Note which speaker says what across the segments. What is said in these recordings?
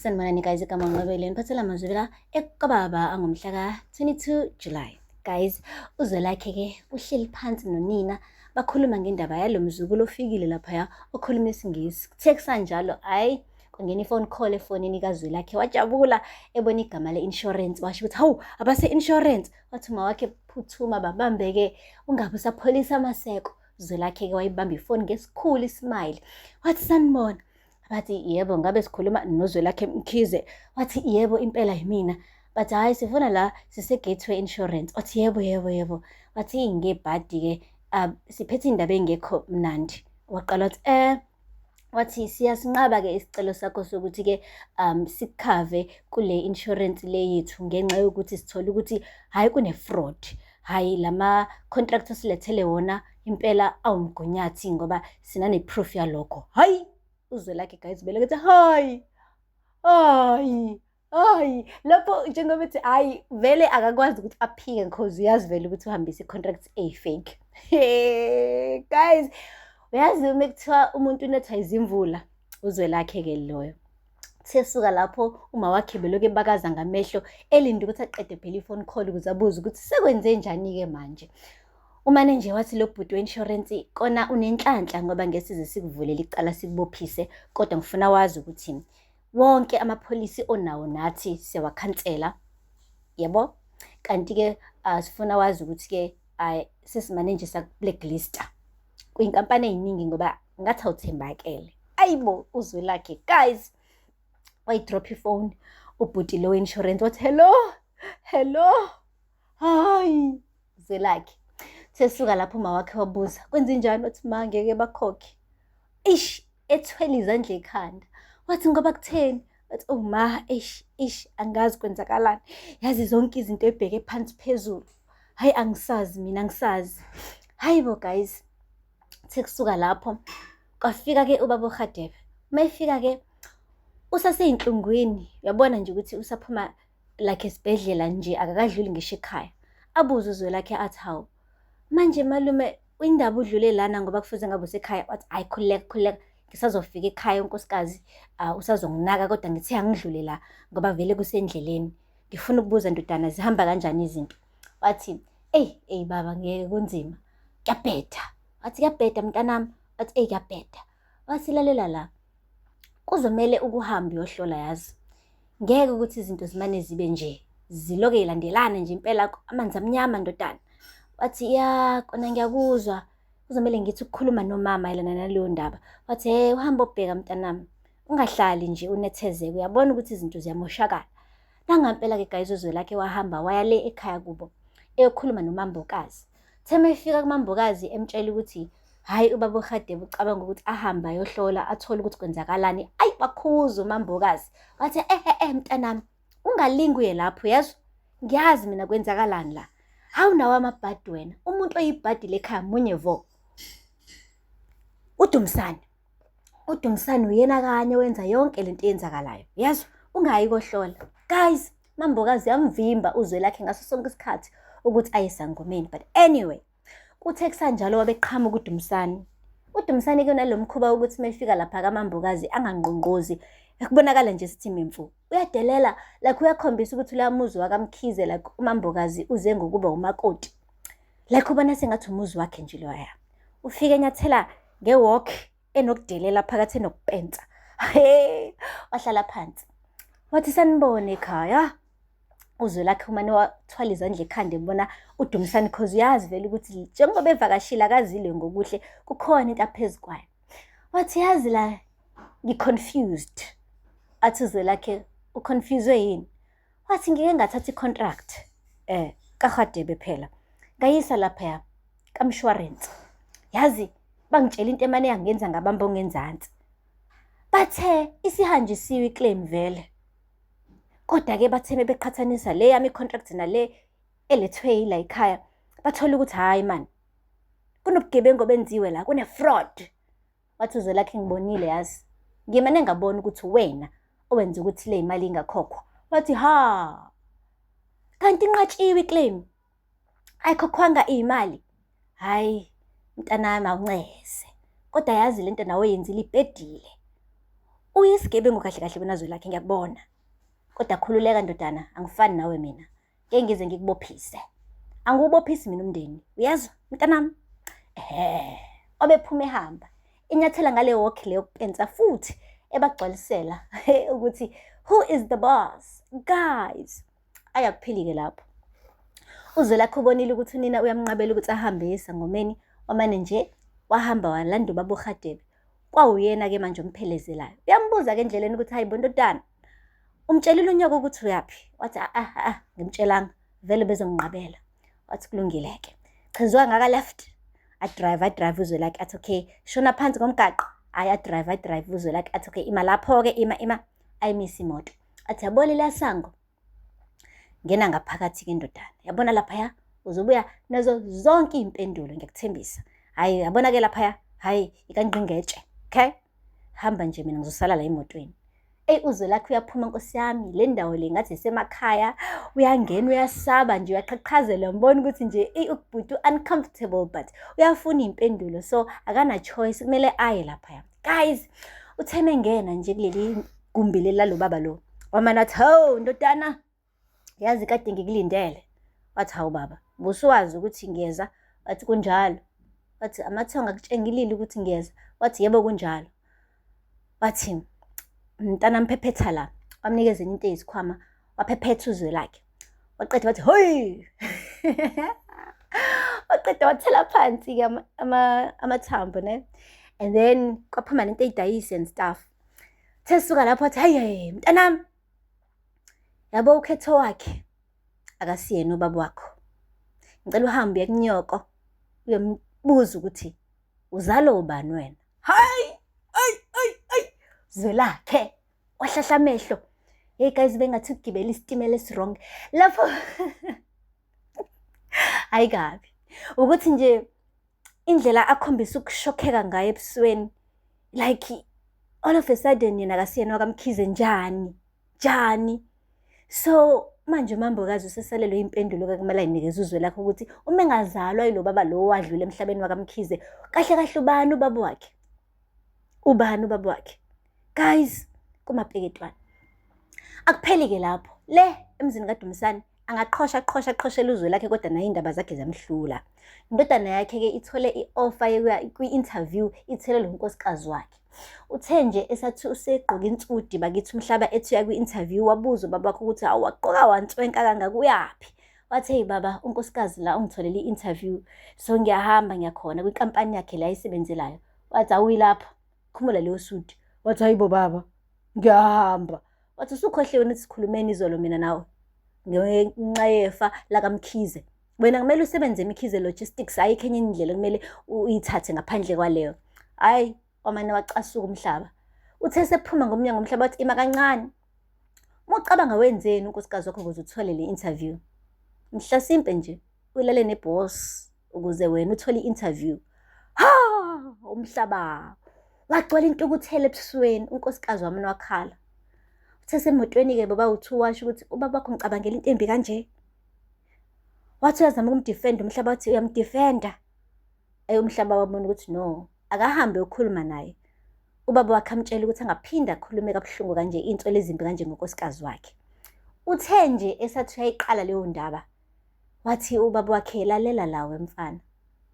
Speaker 1: Sanibonani guys, igama Nqobele ngiphathela amazwi la ekubaba angomhla ka-22 July. Guys, uZwelakhe ke uhleli phansi nonina bakhuluma ngendaba yalo mzukulu ofikile laphaya okhuluma isiNgisi. Kuthe kusanjalo, hhayi kwangena i-phone call efonini kaZwelakhe wajabula ebona igama le-insurance washo ukuthi hawu abase-insurance. Wathi uma wakhe phuthuma babambe-ke ungabe usapholisa amaseko. Zwelakhe-ke wayibamba ifoni ngesikhulu ismile wathi sanibona. Bathi yebo, ngabe sikhuluma noZwelakhe Mkhize? Wathi yebo, impela yimina. Bathi hhayi sifuna la sise-Gateway Insurance. Wathi yebo, yebo, yebo. Wathi ngebhadi-ke siphethe indaba engekho mnandi. Waqala wathi wathi siyasinqaba-ke isicelo sakho sokuthi-ke sikukhave kule insurance le yethu ngenxa yokuthi sithole ukuthi hhayi kune-fraud. Hhayi lama-contract osilethele wona impela awumgunyathi ngoba sinane-proof yalokho. Hhayi uZwelakhe guys vele ukuthi hayi hayi hayi lapho njengoba ethi hhayi vele akakwazi ukuthi aphike because uyazi vele ukuthi uhambise i-contract eyi-fake. Guys, uyazi uma kuthiwa umuntu unethwa izimvula uZwelakhe-ke loyo. Sesuka lapho uma wakhe belokhu ebakaza ngamehlo elinde ukuthi aqede phela i-phone call ukuze abuze ukuthi sekwenze njani-ke manje. Umane nje wathi lo bhuti we-insurance kona unenhlanhla ngoba ngeke size sikuvulele icala sikubophise, kodwa ngifuna wazi ukuthi wonke amapholisi onawo nathi siyawakhansela, yebo. Kanti-ke sifuna wazi ukuthi-ke sesimane nje saku-blacklista kwiy'nkampani ey'ningi ngoba ngathi awuthembakele. Ayibo uZwelakhe guys, wayidropha ifoni ubhuti lo we-insurance wathi hello, hello, hayi Zwelakhe. Sesuka lapho uma wakhe wabuza kwenzenjani, wathi ma ngeke bakhokhe. Eish, ethwele izandla ekhanda. Wathi ngoba kutheni? Wathi oh ma, eish, eish, angazi kwenzakalani. Yazi zonke izinto ebheke phansi phezulu. Hayi angisazi mina angisazi. Hayi bo guys, sekusuka lapho kwafika-ke ubaba uRhadebe. Uma efika-ke usaseyinhlungwini, uyabona nje ukuthi usaphuma like esibhedlela nje akakadluli ngisho ekhaya. Abuze uZwelakhe athi hawu manje malume indaba udlule lana ngoba kufuze ngabe usekhaya. Wathi hhayi khululeka khululeka ngisazofika ekhaya unkosikazi usazonginaka kodwa ngithe angidlule la ngoba vele kusendleleni. Ngifuna ukubuza ndodana zihamba kanjani izinto. Wathi eyi eyi baba ngeke kunzima kuyabheda. Wathi kuyabheda mntanami. Wathi eyi kuyabheda. Wathi lalela la kuzomele ukuhambe uyohlola yazi. Ngeke ukuthi izinto zimane zibe nje ziloke zilandelana nje impela amanzi amnyama ndodana. Wathi ya kona ngiyakuzwa kuzomele ngithi ukukhuluma nomama mayelana naleyo ndaba. Wathi hey uhambe obheka mntanami ungahlali nje unethezeke uyabona ukuthi izinto ziyamoshakala. Nangampela-ke guys uZwelakhe wahamba waya le ekhaya kubo eyokhuluma noMambokazi. Uthe uma efika kuMambokazi emtshela ukuthi hhayi ubaba uRhadebe ucabanga ukuthi ahambe ayohlola athole ukuthi kwenzakalani. Ayi wakhuza uMambokazi wathi mntanami ungalingi uye lapho yezwa, ngiyazi mina kwenzakalani la. Hawu nawo amabhadi wena, umuntu oyibhadi lekhaya munye vo. UDumsane. UDumsane uyena kanye owenza yonke lento eyenzakalayo. Yezwa, ungayi kohlola. Guys, Mambokazi yamvimba uZwelakhe ngaso sonke isikhathi ukuthi aye esangomeni. But anyway, kuthe kusanjalo wabeqhamuka uDumsane. UDumsane-ke unalo mkhuba wokuthi uma efika lapha kaMambokazi angangqongqozi, ekubonakala nje sithi memfu. Uyadelela, like uyakhombisa ukuthi loya muzi wakaMkhize, like uMambokazi uze ngokuba umakoti. Like ubona sengathi umuzi wakhe nje loya. Ufike enyathela nge-walk enokudelela phakathi enokupensa. He, wahlala phansi. Wathi sanibone ekhaya. UZwelakhe umane wathwala izandla ekhanda ebona uDumsane cause uyazi vele ukuthi njengoba evakashile akazile ngokuhle kukhona into aphezu kwayo. Wathi yazi la ngi-confused. Athi uZwelakhe u-confused yini? Wathi ngike ngathatha i-contract kaRhadebe phela ngayisa laphaya kamshwarensi. Yazi bangitshela into emane yangenza ngabamba ongenzansi. Bathe isihanjisiwe i-claim vele. Kodwa-ke bathe beqhathanisa le yami i-contract nale elethwe yila ekhaya, bathola ukuthi hhayi man, kunobugebengu obenziwe la, kune-fraud. Wathi uZwelakhe ngibonile yazi, ngimane ngabona ukuthi wena owenza ukuthi le imali ingakhokhwa. Wathi ha, kanti inqatshiwe i-claim, ayikhokhwanga iy'mali. Hhayi mntanami awuncese, kodwa yazi lento nawe oyenzile ibhedile. Uyisigebengu kahle kahle wena Zwelakhe ngiyakubona. Kodwa khululeka ndodana, angifani nawe mina. Ngeke ngize ngikubophise. Angiwubophisi mina umndeni. Uyezwa mntanami? Ehhe. Obephuma ehamba. Inyathela ngale walk le yokupensa futhi ebagcwalisela ukuthi who is the boss? Guys, ayakuphili-ke lapho. UZwelakhe ubonile ukuthi unina uyamnqabela ukuthi ahambe esangomeni, wamane nje wahamba walanda ubaba uRhadebe. Kwawuyena-ke manje omphelezelayo. Uyambuza-ke endleleni ukuthi hayi bo ndodana, umtshelile unyoko ukuthi uyaphi? Wathi a a a ngimtshelanga, vele bezonginqabela. Wathi kulungile-ke. Chizwa ngaka left, adrive adrive uZwelakhe athi okay, shona phansi ngomgaqo. Ayi adrive adrive uZwelakhe athi okay, ima lapho-ke ima ima, ayimise imoto. Athi yabo leliya sango, ngena ngaphakathi-ke ndodana. Yabona laphaya uzobuya nazo zonke iy'mpendulo ngiyakuthembisa. Hhayi yabona-ke laphaya, hhayi ikangqingetshe, okay? Hamba nje mina ngizosala la emotweni. Eyi uZwelakhe uyaphuma nkosi yami, le ndawo le ngathi isemakhaya, uyangena uyasaba nje uyaqhaqhazela ngibona ukuthi nje eyi ubhuti u-uncomfortable but uyafuna iy'mpendulo so akana-choice kumele aye laphaya. Guys, uthe mengena nje kuleli gumbi leli lalo baba lo, wamane wathi hawu ndodana, yazi kade ngikulindele. Wathi hawu baba, busuwazi ukuthi ngiyeza? Wathi kunjalo. Wathi amathongo akutshengilile ukuthi ngiyeza? Wathi yebo kunjalo. Wathi mntanami phephetha la, wamnikeza enye into eyisikhwama, waphephetha uZwelakhe. Waqeda wathi hoyi! Waqeda wathela phansi-ke amathambo ne. And then kwaphuma nento eyidayisi and stuff. Uthe suka lapho wathi hayi mntanami, yabo ukhetho wakhe akasiyena ubaba wakho. Ngicela uhambe uye kunyoko uyombuza ukuthi uzalwa ubani wena. Hayi, ayi, ayi, ayi, Zwelakhe wahlahla amehlo. Hey guys, bengathi ukugibela isitimela esi-wrong lapho. Hayi kabi. Ukuthi nje indlela akhombisa ukushokheka ngayo ebusweni, like all of a sudden yena akasiyena wakaMkhize njani? Njani? So manje uMambokazi usesalelwe impendulo-ke kumele ayinikeze uZwelakhe ukuthi uma engazalwa yilo baba lo wadlula emhlabeni wakaMkhize, kahle kahle ubani ubaba wakhe? Ubani ubaba wakhe? Guys, kumapeketwane. Akupheli-ke lapho. Le emzini kaDumisani angaqhosha qhosha qhoshela uZwelakhe kodwa naye iy'ndaba zakhe ziyamhlula. Indodana yakhe-ke ithole i-offer yokuya kwi-interview ithele lo nkosikazi wakhe. Uthe nje esathi usegqoke insudi bakithi umhlaba ethi uya kwi-interview wabuza ubaba wakhe ukuthi hawu wagqoka wanswenka kangaka uyaphi? Wathi hey baba unkosikazi la ungitholele i-interview so ngiyahamba ngiyakhona kwinkampani yakhe la ayisebenzelayo. Wathi awuyi lapho, khumula leyo sudi. Wathi hayi bo baba ngiyahamba. Wathi usukhohliwe ukuthi sikhulumeni izolo mina nawe ngenxa yefa lakaMkhize. Wena kumele usebenze eMkhize Logistics, ayikho enye indlela okumele uyithathe ngaphandle kwaleyo. Hhayi, wamane wacasuka umhlaba. Uthe sephuma ngomnyango umhlaba wathi ima kancane. Uma ucabanga wenzeni unkosikazi wakho ukuze uthole le interview? Mhlasimpe nje ulale ne-boss ukuze wena uthole i-interview. Ha! Umhlaba wagcwala intukuthelo ebusweni, unkosikazi wami wakhala. Uthe semotweni-ke baba uthi washo ukuthi ubaba wakho ngicabangela into embi kanje. Wathi uyazama ukumdefenda umhlaba wathi uyamdefenda. Eyi umhlaba wabona ukuthi no, akahambe ukhuluma naye. Ubaba wakhe amtshela ukuthi angaphinde akhulume kabuhlungu kanje iy'nsolo ezimbi kanje ngonkosikazi wakhe. Uthe nje esathi uyayiqala leyo ndaba, wathi ubaba wakhe lalela la wemfana,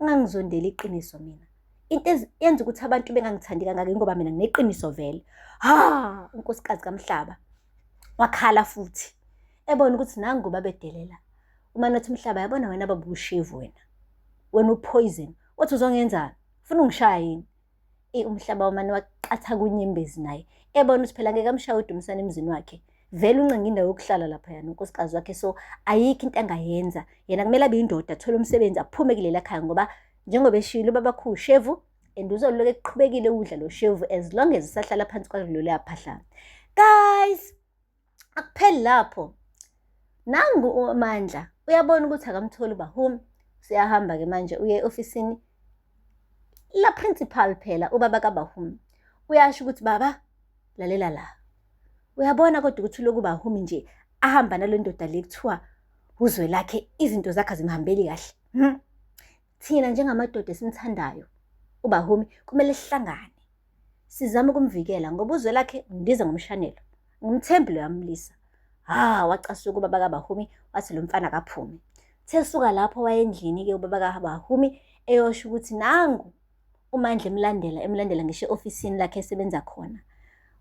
Speaker 1: ungangizondeli iqiniso mina. Into yenza ukuthi abantu bengangithandi kangaka ingoba mina ngineqiniso vele. Ha, unkosikazi kaMhlaba wakhala futhi ebona ukuthi nangu babedelela. Umane wathi umhlaba yabona wena baba ushevu wena. Wena upoison. Wathi uzongenzani? Ufuna ungishaya yini? Eyi umhlaba wamane waqatha kunyembezi naye ebona ukuthi phela ngeke amshaye uDumisani emzini wakhe. Vele uncenga indawo yokuhlala laphaya nonkosikazi wakhe so ayikho into angayenza. Yena kumele abe indoda athole umsebenzi aphume kuleli khaya ngoba njengoba eshilo ubabakho ushevu and uzoloku eqhubekile udla lo shevu as long as usahlala phansi kwalolu phahla. Guys, akupheli lapho. Nangu uMandla uyabona ukuthi akamtholi uBahumi, useyahamba-ke manje uye e-ofisini la principal phela ubaba kaBahumi. Uyasho ukuthi baba lalela la. Uyabona kodwa ukuthi lokhu Bahumi nje ahamba nale ndoda le kuthiwa uZwelakhe izinto zakhe azimhambeli kahle. Thina njengamadoda esimthandayo uBahumi kumele sihlangane. Sizama ukumvikela ngoba uZwelakhe undiza ngomshanelo. Ngimthembi loya mlisa. Ha, wacasuka ubaba kaBahumi wathi lo mfana akaphume. Uthe suka lapho wayendlini-ke ubaba kaBahumi eyosho ukuthi nangu uMandla emlandela, emlandela ngisho e-ofisini lakhe esebenza khona.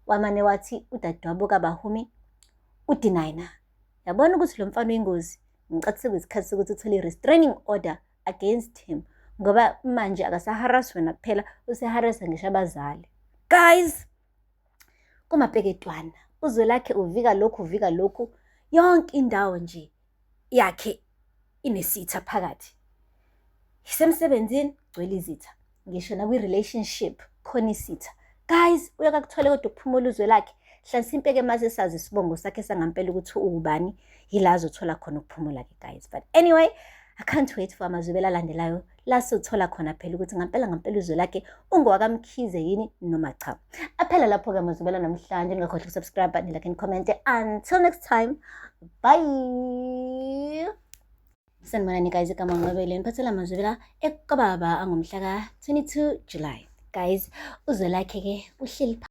Speaker 1: Wamane wathi udadewabo kaBahumi uDinayina, yabona ukuthi lo mfana uyingozi, ngicathi sekuyisikhathi sokuthi uthole i-restraining order against him ngoba manje akasaharasi wena kuphela, useharasa ngisho abazali. Guys, kumapeketwana uZwelakhe uvika lokhu, uvika lokhu, yonke indawo nje yakhe inesitha phakathi. Isemsebenzini gcwele izitha, ngisho nakwi-relationship khona isitha. Guys, uyakakuthole kodwa ukuphumula uZwelakhe. Hlasimpe-ke mase sazi isibongo sakhe sangampela ukuthi uwubani, yila azothola khona ukuphumula-ke guys. But anyway, I can't wait for amazwibela alandelayo la sothola khona phela ukuthi ngampela ngampela uZwelakhe ungowakamkhize yini noma cha. Aphela lapho-ke amazwibela namhlanje, ningakhohlwa ukusubscribe, nilike and comment. Until next time, bye. Sanibonani guys, igama Nqobele, ngiphathela amazwibela ekababa angomhla ka-22 July. Guys, uZwelakhe-ke uhleli